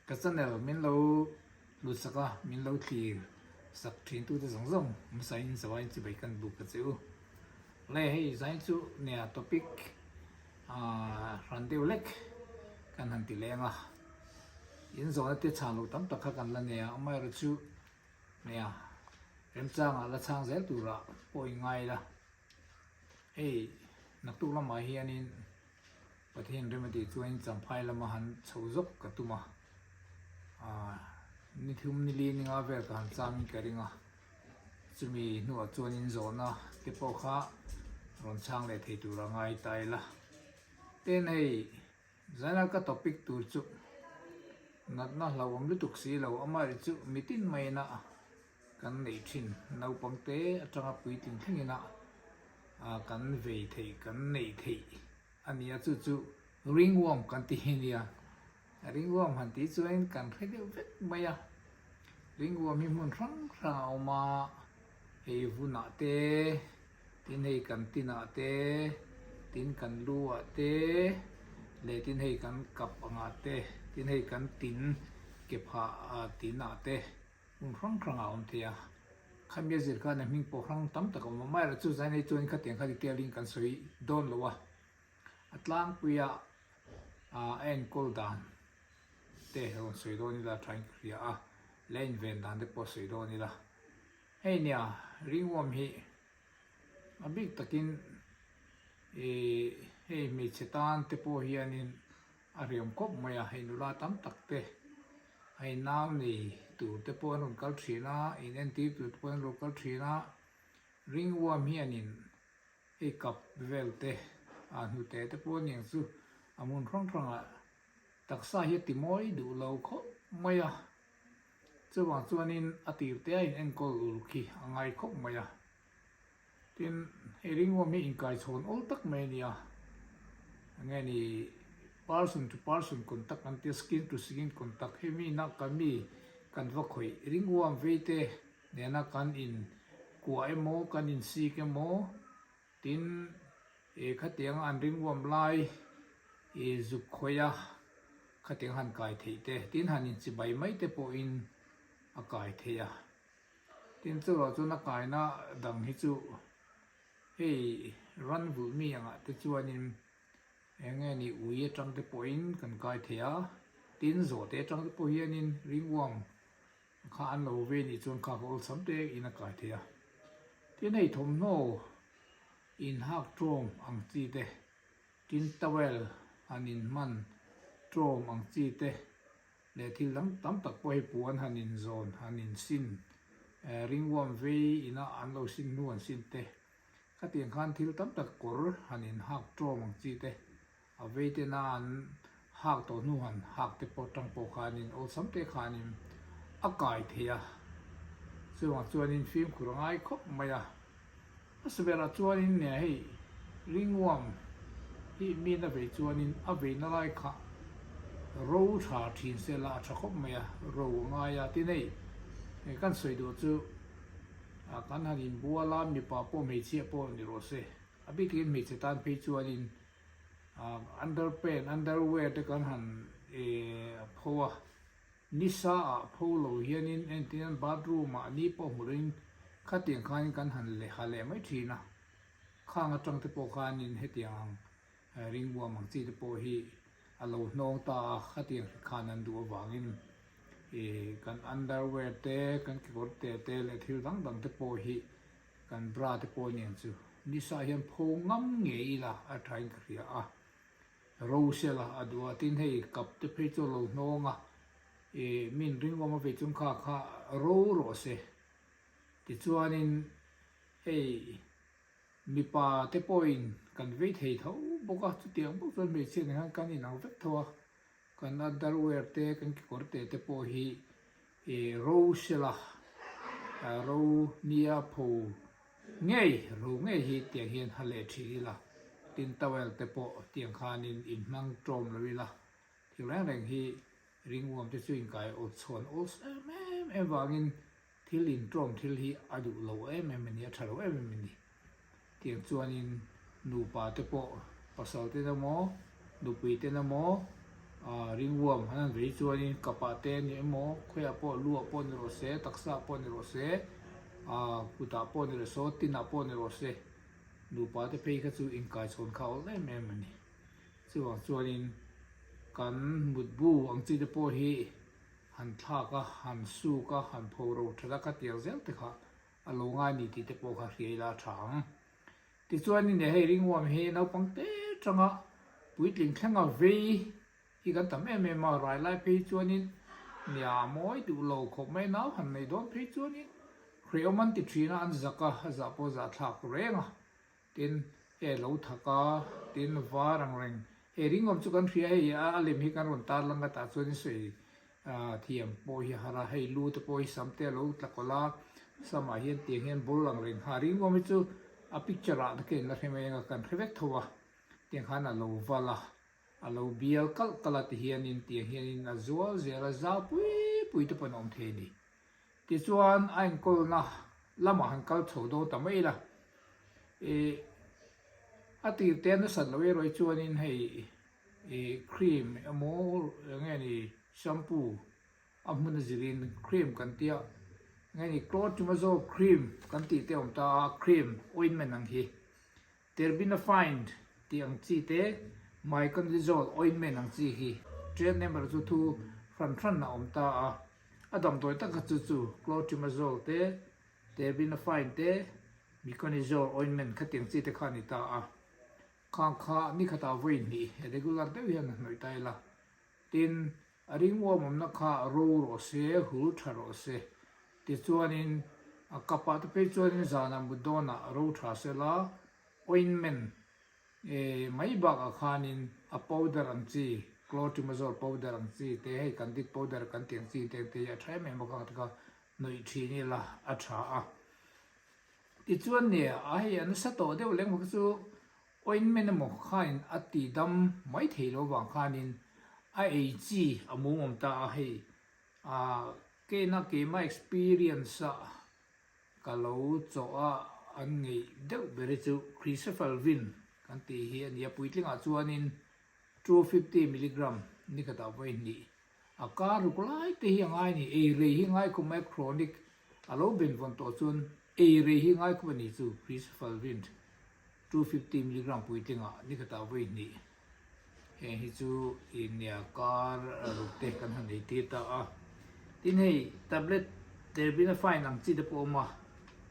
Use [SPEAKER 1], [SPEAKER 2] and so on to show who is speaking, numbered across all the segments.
[SPEAKER 1] Ka channel min lo hlut sak a, min lo thlir sak thin tute zawng zawng hmasain zawain chibai kan buk a che u. Le hei zain chu nia topic hran deuh lek kan han ti leng a, in zawhna te chhan loh tam tak kha kan la nei a, amaherawh chu nia remchangah la chhang zel turah pawh i ngai la. Hei naktuk lamah hianin Pathian rem a tih chuanin Champhai lama han chho zawk ka tum a, aah ni thum ni li ni nga vel ka han chamin ka ring a, chumi hnuah chuanin zawhna te pawh kha rawn chhang leh thei tur a ngai ta ila. Tin hei zaina ka topic tur chu natna hlauhawm lutuk si lo amaherawhchu chu mitin maina Kan neih thin naupang te atanga puitling thlengin a kan vei theih, kan neih theih a ni a, chu chu ringworm kan ti hi a nia. Ringworm han tih chuan kan hre deuh vek mai a, ringworm hi hmun hrang hrang a awm a, hei vunah te, tin hei kan tinah te, tin kan lu ah te, leh tin hei kan kap angah te, tin hei kan tin ke phah tinah te. Hmun hrang hrang ah a awm thei a, khami a zir khan a hming pawh hrang tam tak a awm a, amaherawh chu zainei chuan khatiang kha detail in kan sawi dawn lo a, a tlangpuia a enkawl dan te rawn sawi dawn ila tha in ka hria a, leh a inven dan te pawh sawi dawn ila. Hei nia ringawm hi a bik takin ih hei hmeichhe tan te pawh hianin A riam khawp mai a, hei nula tam tak te, hei nau nei tur te pawh an rawn kal thin a, in entir tur te pawh an rawn kal thin a, ringworm hianin hei kap vel te, a hnute te pawh aniang chu a hmun hrang hrangah taksa hi a ti mawi duh lo khawp mai a, chuvang chuanin a tir te a in enkawl uluk hi a ngai khawp mai a. Tin, hei ringawm hi inkaichhawn awl tak mai a ni a, enge ni person to person contact an tia skin to skin contact hei mi na kan mi kan va khawih ringawm vei te nena kan in kuah emaw kan in sik emaw tin ih khatiang an ringawm lai ih zuk khawih a khatiang han kai theih te tin han inchibai mai te pawhin a kai theih a. Tin chuvah chuan a kaina dang hi chu hei ran vulh mi angah te chuanin eng nge ni ui atang te pawhin kan kai thei a, tin zawhte atang te pawh hianin ringworm kha an lo ve nih chuan kha kha awlsam te in a kai thei a. Tin hei thawmhnaw inhak tawm ang chi te, tin towel han inhman tawm ang chi te, Leh thil dang tam tak pawh hei puan han inzawn, han insin, ringworm vei ina an lo sin hnu an sin te, khatiang khan thil tam tak kawr han inhak tawm ang chi te, a vei tena an hak tawh hnu han hak te pawh tang pawh khanin awlsam te khanin a kai thei a, chuvang chuanin fimkhur a ngai khawp mai a. Hmasa berah chuanin nia hei ringworm hi min a vei chuanin a veina lai kha ro tha thin se la a tha khawp mai a, ro a ngai a tin hei kan sawi duh chu kan han inbual a mipa pawh hmeichhia pawh ni rawh se a bik takin hmeichhe tan phei chuanin underpant underwear te kan han pho a. Nisa ah pho lo hianin entirnan bathroom ah ni pawh hmu loin khatiang khanin kan han leh ha leh mai thin a, khang atang te pawh khanin hetiang ang ringbuam ang chi te pawh hi a lo hnawng ta a, khatiang hri khan an duh avangin ih kan underwear te, kan kekawr te te leh thil dang dang te pawh hi kan bra te pawh aniang chu nisa hian pho ngam ngei ila a thain ka hria a. Rosella a duh a, tin hei kap te phei chu a lo hnawng a, ih min ringawm a vei chung kha kha ro rawh se. Tichuanin hei mipa te pawhin kan vei thei tho bawk a, chutiang bawk chuan hmeichhia nen khan kan inang vek tho a, kan underwear te kan kekawr te te pawh hi ih Rosella ro nia pho Ngei, ro ngei hi tiang hian ha leh thin ila, tin towel te pawh tiang khanin in hmang tawm lo ila, thil reng reng hi ringawm te chu inkai awt chhawn awlsam em em vangin thil intawm thil hi a duh lo em em a ni, a tha lo em em a ni. Tiang chuanin nupa te pawh pasal ten emaw, nupui ten emaw. Ringworm han han vei chuanin kapah te a ni emaw khawiah pawh luah pawh ni rawh se taksa pawh ni rawh se kutah pawh ni rawh se tinah pawh ni rawh se nupa te phei kha chu inkaichhawn kha a awlh em em a ni. Chuvang chuanin kan mutbu ang chi te pawh hi han thlak a, han suk a, han pho ro that a, khatiang zel te kha a lo ngai ni tih te pawh kha hria ila a tha ang. Tichuanin hei ringawm hi naupang te tanga puitling thlenga vei hi kan tam em em a, rai lai phei chuanin nia a mawi duh lo khawp mai nau han nei dawn phei chuanin hrehawm an ti thin a, an zak a, a zah pawh zah thlak reng a. Tin, hei a lo thak a, tin var ang reng. Hei ringawm chu kan hria hei a lem hi kan rawn tar lang a tah chuan in sawi thiam pawh hi a har a, hei lu te pawh hi sam te a lo tla kawlh a, samah hian tiang hian ball ang reng ha ringawm hi chu a picture ah te khian la hre mai ang a, kan hre vek tho a, tiang khan a lo val a, a lo bial kalh kalh a ti hianin tiang hianin a zual zel a, zau pui pui te pawh an awm thei a ni. Tichuan a enkawlna lamah han kal chho dawn ta mai ila, ih a tir te nasat loh erawh hi chuanin hei ih cream emaw eng nge ni shampoo a hmun a zirin cream kan tia eng nge ni clotrimazole cream kan tih te a awm ta a cream ointment ang hi. Terbinafine tih ang chi te, Miconazole ointment ang chi hi trade name erawh chu thu hran hran a awm ta a, a damdawi tak kha chu chu Clotrimazole te, Terbinafine te, Miconazole ointment khatiang chi te kha a ni ta a, khang kha ni khatah vawi hnih regular deuh hian a hnawih ta ila. Tin, a ringawm awmna kha ro rawh se, hul tha rawh se. Tichuanin, a kapah te phei chuanin zanah mut dawnah ro tha se la, ointment mai bakah khanin a powder ang chi, clotrimazole powder ang chi te, hei candid powder kan tih ang chi te te hi a tha em em bawk a, ti kha hnawih thin ila a tha a. Tichuan nia, a hei a nasa tawh deuh leng bawk chu Ointment emaw khain a ti dam mai thei lo vang khanin a ei chi a mum awm ta a, hei keina keima experience a ka lo chawh a an ngeih deuh ber hi chu Chrysafalvin kan tih hi a ni a, puitlingah chuanin 250 milligram nikhatah vawi hnih A kar ruk lai te hi a ngai a ni, ei rei hi ngai khawp mai chronic a lo benvawn tawh chuan ei rei hi ngai khawp a ni chu Chrysafalvint 250 milligram puitlingah nikhatah vawi hnih heng hi chu nia kar ruk te kan han ei tir ta a. Tin hei tablet terbinafine ang chi te pawh a awm a,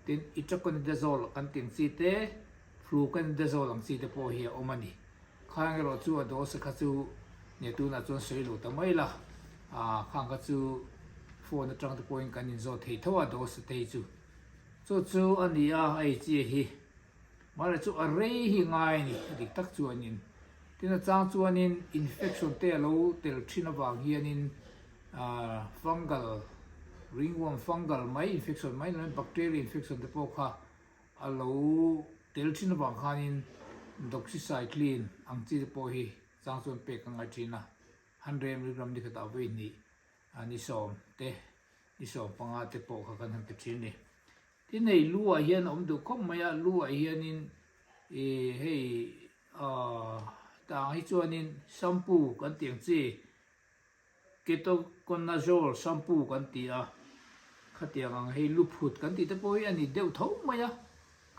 [SPEAKER 1] tin itraconidazole kan tih ang chi te fluconidazole ang chi te pawh hi a awm a ni. Khang erawh chu a dose kha chu nge tunah chuan sawi lo ta mai la, ah khang kha chu phone atang te pawhin kan inzawt thei tho a dose te hi chu. Chu chu a ni a, a ei chi hi. Mahse chu a rei hi ngai a ni, a dik tak chuanin. Tin a chang chuanin infection te a lo tel thin avang hianin ah fungal, ringworm fungal mai infection mai ni lovin bacteria infection te pawh kha A lo tel thin avang khanin doxycycline ang chi te pawh hi chang chuan pek a ngai thin a, 100 milligram ni khatah vawi hnih ni sawm te ni 15 te pawh kha kan han pe thin a ni. Tin hei lu ah hian a awm duh khawp mai a, lu ah hianin ih hei ah tah ang hi chuanin shampoo kan tih ang chi Ketoconazole shampoo kan ti a, khatiang ang hei luphut kan tih te pawh hi a ni deuh tho mai a,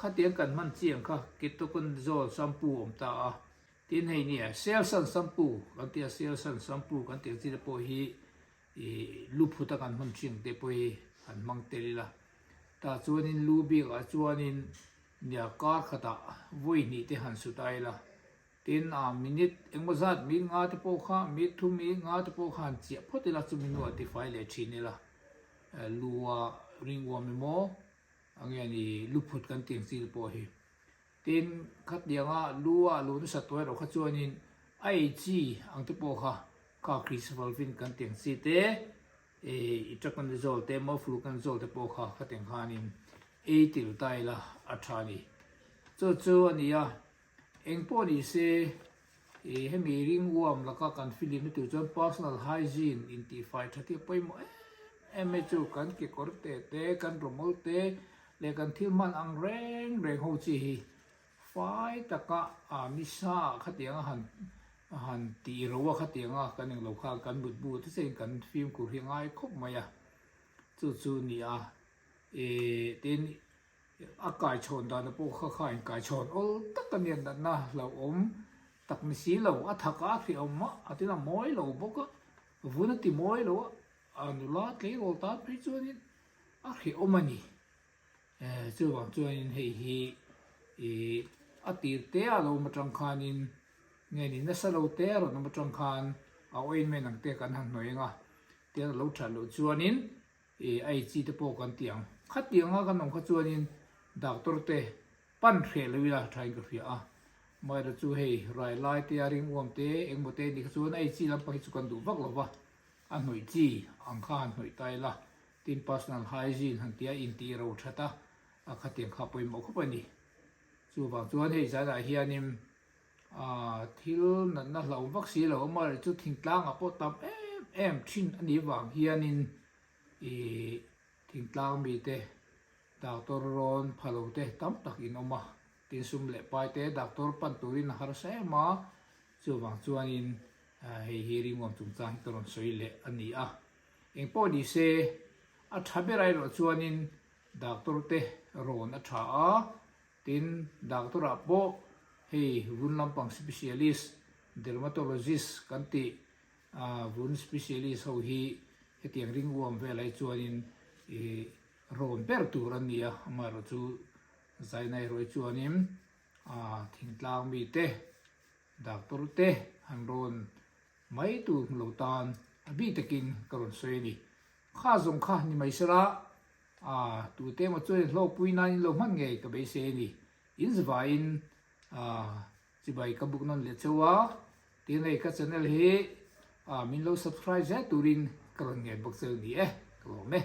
[SPEAKER 1] khatiang kan hman chi ang kha Ketoconazole shampoo awm ta a, tin hei nia Selsun shampoo kan ti a, Selsun shampoo kan tih ang chi te pawh hi ih luphut a kan hman thin ang te pawh hi han hmang tel ila, tah chuanin lu bikah chuanin nia kar khatah vawi hnih te han su ta ila. Tin, a minute engmaw zat mi nga te pawh kha, mi thu mi nga te pawh kha han chiah phawt ila, chumi hnuah tifai leh thin ila, lu a ring uam emaw, a nge ni lu phut kan tih ang chi te pawh hi. Tin, khatianga lu a lu nasa tawh erawh kha chuanin a ei chi ang te pawh kha, kha Chrysvalvin kan tih ang chi te, Itraconazole te emaw Fluconazole te pawh kha khatiang khanin ei til ta ila a tha a ni. Chu chu a ni a. Eng pawh ni se, ih hemi ringworm laka kan filim na tur chuan personal hygiene intihfai tha tih a pawimawh em em mai chu kan kekawr te te, kan rawmawl te leh kan thil hman ang reng reng ho chi hi fai taka ah nisa ah khatiang a han. A han tih ro a khatiang a, kan englo khan kan mutbu te chein kan fimkhur hi a ngai khawp mai a, chu chu ni a, ih tin a kaichhawn dana pawh kha kha inkaichhawn awl tak a nia natna hlauhawm tak ni si lo, a thak a a hrehawm mah a tin a mawi lo bawk a, vun a ti mawi lo a, a nula tleirawl tan phei chuanin a hrehawm a ni. Chuvang chuanin hei hi ih a tir te a lo awm atang khanin nge ni nasa lo te a rawn awm atang khan a ointment ang te kan han hnawih ang a, tiang a lo that loh chuanin ih a ei chi te pawh kan ti ang. Khatiang a kan awm kha chuanin doctor te pan hreh lo ila thain ka hria a, amaherawhchu chu hei rai lai te a ring uam te engmaw te nih kha chuan a ei chi lampang hi chu kan duh vak lo va, a hnawih chi ang kha han hnawih ta ila. Tin personal hygiene han tia intih ro that a, a khatiang kha pawimawh khawp a ni. Chuvang chuan hei zanah hianin thil natna hlauhawm vak si lo amaherawhchu chu thingtlangah pawh tam em em thin a nih vang hianin ih thingtlang mite doctor rawn pha lo te tam tak in awm a, tin sum leh pai te doctor pan turin a harsa em a, chuvang chuanin hei hi ringawm chungchang hi ka rawn sawi leh a ni a. Eng pawh ni se, a tha ber erawh chuanin doctor te rawn a tha a, tin doctor ah pawh hei vun lampang specialist, dermatologist kan tih vun specialist ho hi hetiang ring uam vel ai chuanin ih rawn ber tur an ni a, amaherawhchu zaina erawh hi chuanin thingtlang mite doctor te han rawn Mai tur hmu lo tan a bik takin ka rawn sawi a ni. Kha zawng kha ni mai sela, a tute emaw chuan hlawkpui nan in lo hman ngei ka beisei a ni. In zavaiin a chibai ka buk nawn leh cheu a, tin hei ka channel hi a min lo subscribe zel turin ka rawn ngen bawk cheu ni e, ka lawm e.